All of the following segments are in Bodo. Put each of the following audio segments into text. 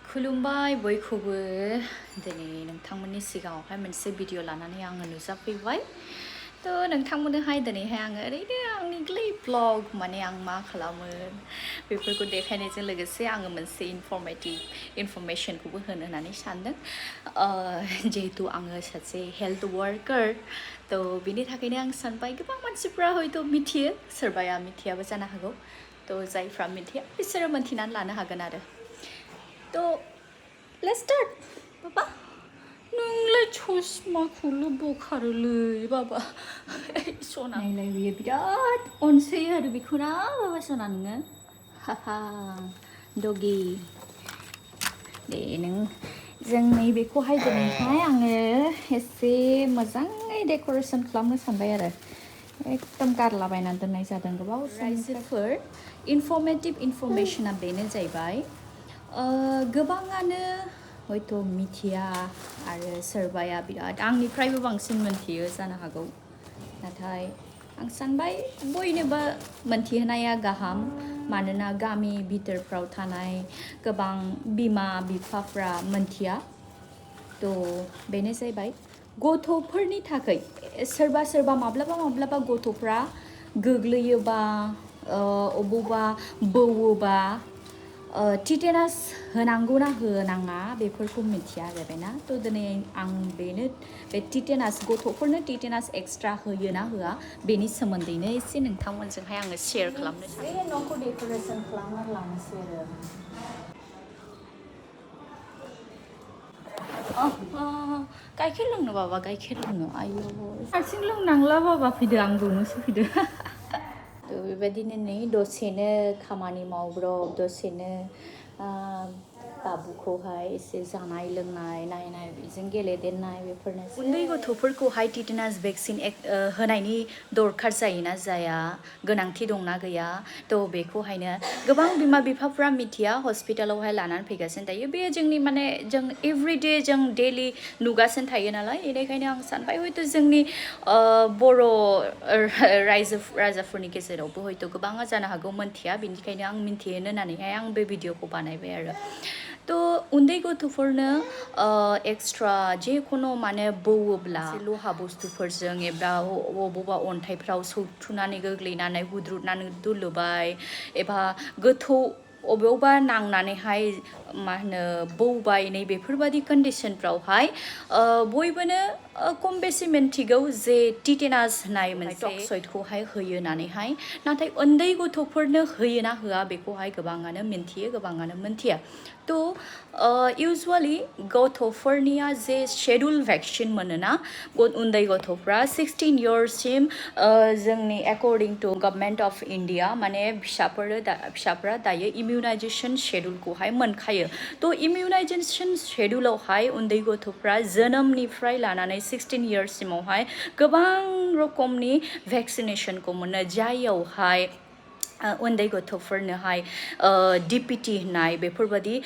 खुलुमबाय बयखौबो दिनै नोंथांमोननि सिगाङावहाय मोनसे भिडिअ लानानै आङो नुजाफैबाय थ' नोंथांमोननोहाय दिनैहाय आङो ओरैनो आंनि ग्लै ब्लग माने आं मा खालामो बेफोरखौ देखायनायजों लोगोसे आङो मोनसे इनफरमेशनखौबो होनो होननानै सानदों जिहेतु आङो सासे हेल्थ वार्कार थ' बिनि थाखायनो आं सानबाय गोबां मानसिफ्रा हयथ' मिथियो सोरबाया मिथियाबो जानो हागौ थ' जायफ्रा मिथिया बिसोरो मोनथिनानै लानो हागोन आरो तो let's start बाबा नोंलाय चसमाखौल' बोखारोलै बाबा सना नायलाय बियो बिराद अनसोयो आरो बेखौ ना बाबा सना नोङो हाहा डगि दे नों जों नैबेखौहाय दिनैहाय आङो एसे मोजाङै डेक'रेसन खालामनो सानबाय आरो एकदम गारलाबायनानै दोननाय जादों गोबाव रायजोफोर इनफरमेशना बेनो जाहैबाय गोबाङानो हयथ' मिथिया आरो सोरबाया बिराद आंनिफ्रायबो बांसिन मोनथियो जानो हागौ नाथाय आं सानबाय बयनोबो मोनथिहोनाया गाहाम मानोना गामि बिथोरफ्राव थानाय गोबां बिमा बिफाफ्रा मोनथिया थ' बेनो जाहैबाय गथ'फोरनि थाखाय सोरबा माब्लाबा गथ'फ्रा गोग्लैयोबा अबावबा बौवोबा टिटेनास होनांगौ ना होनाङा बेफोरखौ मिथिया जाबायना थ' दिनै आं बेनो बे टिटेनास गथ'फोरनो टिटेनास एक्सट्रा होयो ना होआ बेनि सोमोन्दैनो एसे नोंथांमोनजोंहाय आङो शेयार खालामनो सानदों बे न'खौ डेक'रेसन खालामना लानोसै आरो गाइखेर लोंनो बाबा गाइखेर लोंनो आयौ हारसिं लोंनांला बाबा फैदो आं दौनोसो फैदो बेबायदिनो नै दसेनो खामानि मावब्रब दसेनो बाबुखौहाय एसे जानाय लोंनाय नायनाय बेजों गेलेदेरनाय बेफोरनो उन्दै गथ'फोरखौहाय टिटेनास भेक्सिन होनायनि दरखार जायोना जाया गोनांथि दंना गैया थ' बेखौहायनो गोबां बिमा बिफाफ्रा मिथिया हस्पिटालावहाय लानानै फैगासिनो थायो बे जोंनि माने जों एभ्रिडे जों डेलि नुगासिनो थायो नालाय बेनिखायनो आं सानबाय हयथ' जोंनि बर' राजाफोरनि गेजेरावबो हयथ' गोबाङा जानो हागौ मोनथिया बेनिखायनो आं मिन्थिहोनो होननानैहाय आं बे भिडिअखौ बानायबाय आरो थ' उन्दै गथ'फोरनो एक्सट्रा जेखुनु माने बौवोब्ला लहा बुस्थुफोरजों एबा बबेबा अन्थाइफ्राव सौथुनानै गोग्लैनानै हुद्रुदनानै दुलुबाय एबा गोथौ अबेयावबा नांनानैहाय मा होनो बौबाय नै बेफोरबायदि कन्डिशनफ्रावहाय बयबोनो खम बेसे मिन्थिगौ जे टिटेनास होननाय मोनसे टक्सइडखौहाय होयो होननानैहाय नाथाय उन्दै गथ'फोरनो होयो ना होआ बेखौहाय गोबाङानो मिन्थियो गोबाङानो मिन्थिया थ' इउजुवेलि गथ'फोरनिया जे शेड्युल भेक्सिन मोनोना उन्दै गथ'फ्रा 16 इयार्ससिम जोंनि according to government of India माने फिसाफोरा दायो इमिउनाइजेसन शेड्युलखौहाय मोनखायो थ' इमिउनाइजेसन शेड्युलावहाय उन्दै गथ'फ्रा जोनोमनिफ्राय लानानै 16 इयार्ससिमावहाय गोबां रोखोमनि भेक्सिनेसनखौ मोनो जाययावहाय उन्दै गथ'फोरनोहाय डिपिटि होननाय बेफोरबायदि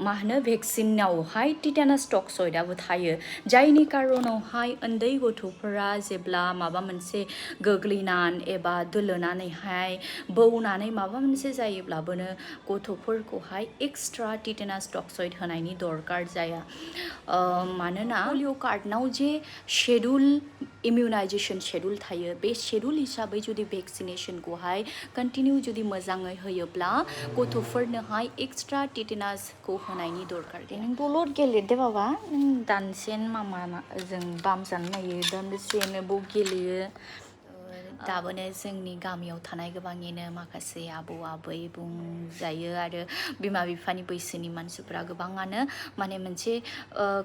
मा होनो भेक्सिनावहाय टिटेनास टक्सइडआबो थायो जायनि कारनावहाय उन्दै गथ'फोरा जेब्ला माबा मोनसे गोग्लैनानै एबा दोलोनानैहाय बौनानै माबा मोनसे जायोब्लाबोनो गथ'फोरखौहाय एक्सट्रा टिटेनास टक्सइड होनायनि दरकार जाया मानोना पलिअ कार्डनाव जे शेड्युल इमिउनाइजेसन शेड्युल थायो बे शेड्युल हिसाबै जुदि भेक्सिनेसनखौहाय कन्टिनिउ जुदि मोजाङै होयोब्ला गथ'फोरनोहाय एक्सट्रा टिटेनासखौ होनायनि दरकार गैया नों दलद गेलेदो बाबा नों दानसेन मामा जों बाम जानो नायो दानसेनो बाव गेलेयो दाबोनो जोंनि गामियाव थानाय गोबाङैनो माखासे आबौ आबै बुंजायो आरो बिमा बिफानि बैसोनि मानसिफोरा गोबाङानो माने मोनसे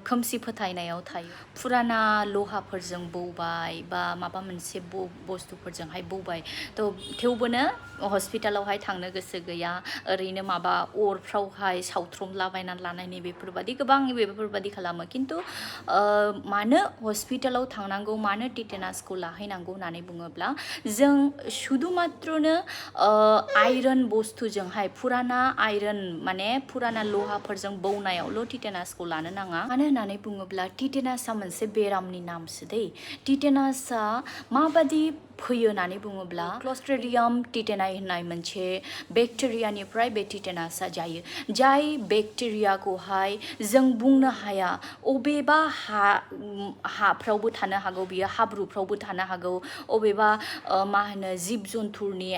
खोमसि फोथायनायाव थायो फुराना लहाफोरजों बौबाय बा माबा मोनसे बुस्थुफोरजोंहाय बौबाय थ' थेवबोनो हस्पिटालावहाय थांनो गोसो गैया ओरैनो माबा अरफ्रावहाय सावथ्रमलाबायनानै लानायनि बेफोरबायदि गोबां बेफोरबायदि खालामो खिन्थु मानो हस्पिटालाव थांनांगौ मानो टिटेनासखौ लाहैनांगौ होननानै बुङोब्ला जों शुदु मात्रनो आयरन बुस्थुजोंहाय फुराना आयरन माने फुराना लहाफोरजों बौनायावल' टिटेनासखौ लानो नाङा मानो होननानै बुङोब्ला टिटेनासआ मोनसे बेरामनि नामसो दै टिटेनासआ माबादि फैयो होननानै बुङोब्ला क्लस्ट्रिडियाम टिटेनाइ होननाय मोनसे बेक्टेरियानिफ्राय बे टिटेनासआ जायो जाय बेक्टेरियाखौहाय जों बुंनो हाया अबेबा हाफ्रावबो थानो हागौ बियो हाब्रुफ्रावबो थानो हागौ अबेबा मा होनो जिब जन्थुनि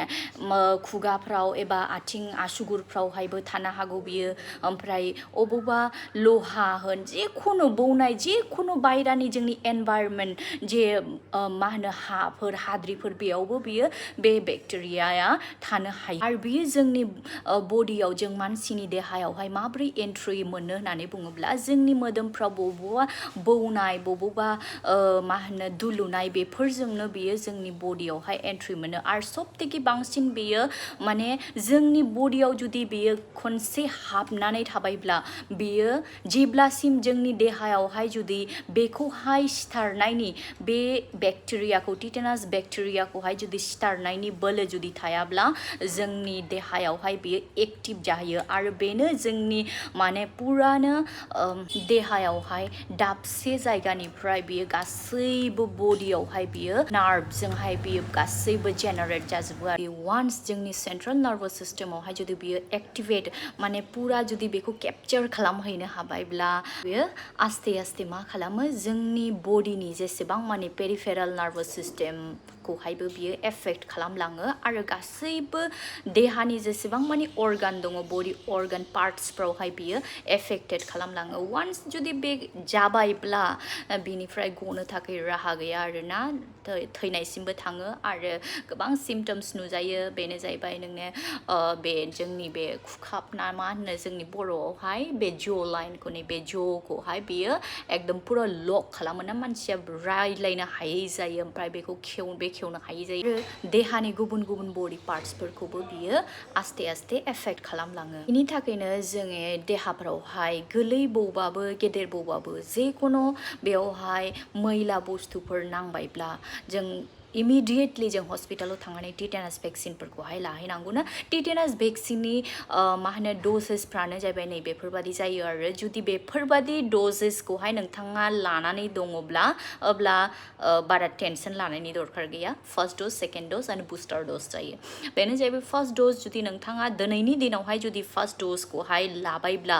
खुगाफ्राव एबा आथिं आसुगुरफ्रावहायबो थानो हागौ बियो ओमफ्राय अबेबा लहा होन जेखुनु बौनाय जेखुनु बायरानि जोंनि एनभायरनमेन्ट जे मा होनो हाफोर हाद्रिफोर बेयावबो बियो बे बेक्टेरियाया थानो हायो आरो बियो जोंनि बडियाव जों मानसिनि देहायावहाय माब्रै एन्ट्रि मोनो होननानै बुङोब्ला जोंनि मोदोमफ्राव बबेबा बौनाय बबेबा मा होनो दुलुनाय बेफोरजोंनो बियो जोंनि बडियावहाय एन्ट्रि मोनो आरो सबथेके बांसिन बेयो माने जोंनि बडियाव जुदि बेयो खनसे हाबनानै थाबायब्ला बेयो जेब्लासिम जोंनि देहायावहाय जुदि बेखौहाय सिथारनायनि बे बेक्टेरियाखौ टिटेनास बेक्टेरियाखौहाय जुदि सिथारनायनि बोलो जुदि थायाब्ला जोंनि देहायावहाय बेयो एक्टिभ जाहैयो आरो बेनो जोंनि माने पुरानो देहायावहाय दाबसे जायगानिफ्राय बियो गासैबो बडियावहाय बियो नार्भजोंहाय बियो गासैबो जेनारेट जाजोबो आरो वान्स जोंनि सेन्ट्रेल नार्भास सिस्टेमावहाय जुदि बियो एक्टिभेट माने पुरा जुदि बेखौ केपचार खालामहैनो हाबायब्ला बियो आस्ते आस्ते मा खालामो जोंनि बडिनि जेसेबां माने पेरिफेराल नार्भास सिस्टेमखौहायबो बियो एफेक्ट खालामलाङो आरो गासैबो देहानि जेसेबां माने अर्गान दङ बडि अर्गान पार्ट्सफ्रावहाय बियो एफेक्टेड खालामलाङो वान्स जुदि बे जाबायब्ला बिनिफ्राय गनो थाखाय राहा गैया आरोना थैनायसिमबो थाङो आरो गोबां सिम्पटम्स नुजायो बेनो जाहैबाय नोंने बे जोंनि बे खुखाबना मा होनो जोंनि बर'आवहाय बे ज' लाइनखौ बे ज'खौहाय बियो एकदम पुरा लक खालामो ना मानसिया रायज्लायनो हायै जायो ओमफ्राय बेखौ बेखेवनो हायै जायो आरो देहानि गुबुन गुबुन बडि पार्ट्सफोरखौबो बियो आस्ते आस्ते एफेक्ट खालामलाङो बेनि थाखायनो जोङो देहाफ्रावहाय गोलै बौबाबो गेदेर बौबाबो जेखुनु बेवहाय मैला बुस्थुफोर नांबायब्ला जों इमिडिएटलि जों हस्पिटालाव थांनानै टिटेनास भेक्सिनफोरखौहाय लाहैनांगौ ना टिटेनास भेक्सिननि मा होनो दसेसफ्रानो जाहैबाय नै बेफोरबादि जायो आरो जुदि बेफोरबादि दसेसखौहाय नोंथाङा लानानै दङब्ला अब्ला बारा टेनसन लानायनि दरकार गैया फार्स्ट दज सेकेन्ड दज आरो बुस्टार दज जायो बेनो जाहैबाय फार्स्ट दज जुदि नोंथाङा दिनैनि दिनावहाय जुदि फार्स्ट दजखौहाय लाबायब्ला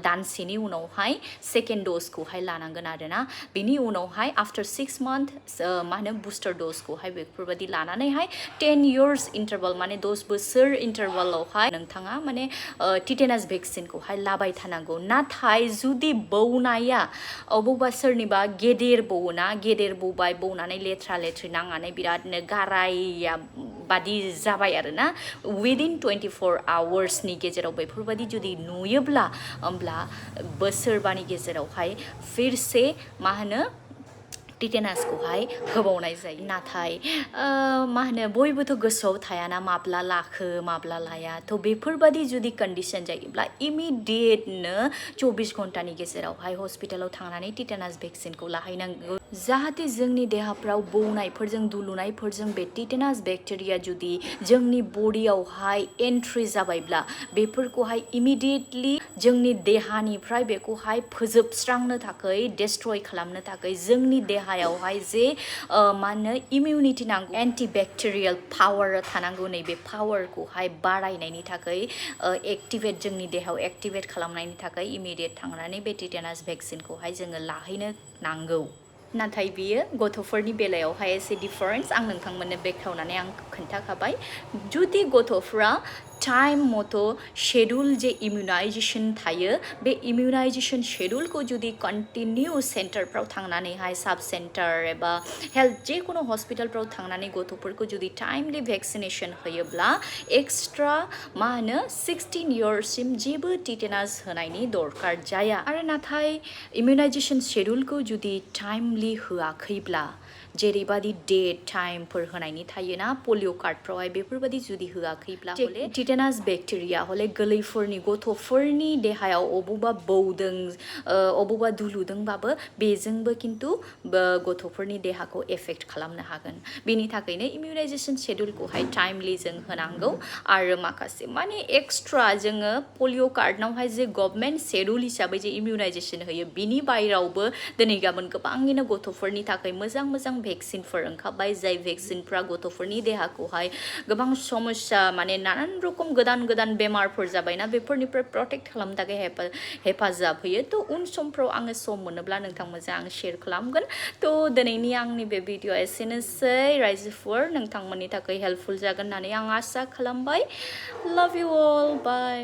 दानसेनि उनावहाय सेकेन्ड दजखौहाय लानांगोन आरोना बेनि उनावहाय आफ्टार 6 month मा होनो बुस्टार दजखौहाय बेफोरबायदि लानानैहाय 10 years इन्टारभाल माने 10 बोसोर इन्टारभालावहाय नोंथाङा माने टिटेनास भेक्सिनखौहाय लाबाय थानांगौ नाथाय जुदि बौनाया अबेबा सोरनिबा गेदेर बौना गेदेर बौबाय बौनानै लेथ्रा लेथ्रि नांनानै बिरादनो गाराया बादि जाबाय आरोना विदिन 24 hoursनि गेजेराव बेफोरबायदि जुदि नुयोब्ला होमब्ला बोसोरबानि गेजेरावहाय फिरसे मा होनो टिटेनासखौहाय होबावनाय जायो नाथाय मा होनो बयबोथ' गोसोआव थायाना माब्ला लाखो माब्ला लाया थ' बेफोरबादि जुदि कन्डिशन जायोब्ला इमिडिएटनो 24 घन्टानि गेजेरावहाय हस्पिटालाव थांनानै टिटेनास भेक्सिनखौ लाहैनांगौ जाहाथे जोंनि देहाफ्राव बौनायफोरजों दुलुनायफोरजों बे टिटेनास बेक्टेरिया जुदि जोंनि बडियावहाय एन्ट्रि जाबायब्ला बेफोरखौहाय इमिडिएटलि जोंनि देहानिफ्राय बेखौहाय फोजोबस्रांनो थाखाय डेस्ट्रय खालामनो थाखाय जोंनि देहायावहाय जे मा होनो इमिउनिटि नांगौ एन्टि बेक्टेरियेल पावार थानांगौ नैबे पावारखौहाय बारायनायनि थाखाय एक्टिभेट जोंनि देहायाव एक्टिभेट खालामनायनि थाखाय इमिडिएट थांनानै बे टिटेनास भेक्सिनखौहाय जोङो लाहैनो नांगौ नाथाय बियो गथ'फोरनि बेलायावहाय एसे डिफारेन्स आं नोंथांमोननो बेखेवनानै आं खोन्थाखाबाय जुदि गथ'फ्रा टाइम मथ' शेड्युल जे इमिउनाइजेसन थायो बे इमिउनाइजेसन शेड्युलखौ जुदि कन्टिनिउ सेन्टारफ्राव थांनानैहाय साब सेन्टार एबा हेल्थ जेखुनु हस्पिटालफ्राव थांनानै गथ'फोरखौ जुदि टाइमलि भेक्सिनेसन होयोब्ला एक्सट्रा मा होनो 16 yearsसिम जेबो टिटेनास होनायनि दरकार जाया आरो नाथाय इमिउनाइजेसन शेड्युलखौ जुदि टाइमलि होआखैब्ला जेरैबादि डेट टाइमफोर होनायनि थायोना पलिअ कार्डफ्रावहाय बेफोरबादि जुदि होआखैब्ला हले टिटेनास बेक्टेरिया हले गोरलैफोरनि गथ'फोरनि देहायाव अबेबा बौदों अबेबा दुलुदोंबाबो बेजोंबो खिन्थु गथ'फोरनि देहाखौ एफेक्ट खालामनो हागोन बेनि थाखायनो इमिउनाइजेसन शेड्युलखौहाय टाइमलि जों होनांगौ आरो माखासे माने एक्सट्रा जोङो पलिअ कार्डनावहाय जे गभर्नमेन्ट शेड्युल हिसाबै जे इमिउनाइजेसन होयो बिनि बायरावबो दिनै गाबोन गोबाङैनो गथ'फोरनि थाखाय मोजां मोजां भेक्सिनफोर ओंखारबाय जाय भेक्सिनफ्रा गथ'फोरनि देहाखौहाय गोबां समस्या माने नानान रोखोम गोदान बेमारफोर जाबायना बेफोरनिफ्राय प्रटेक्ट खालामनो थाखाय हेफाजाब होयो थ' उन समफ्राव आङो सम मोनोब्ला नोंथांमोनजों आं शेयार खालामगोन थ' दिनैनि आंनि बे भिडिअ एसेनोसै रायजोफोर नोंथांमोननि थाखाय हेल्पफुल जागोन होननानै आं आसा खालामबाय लाभ इउ अल बाय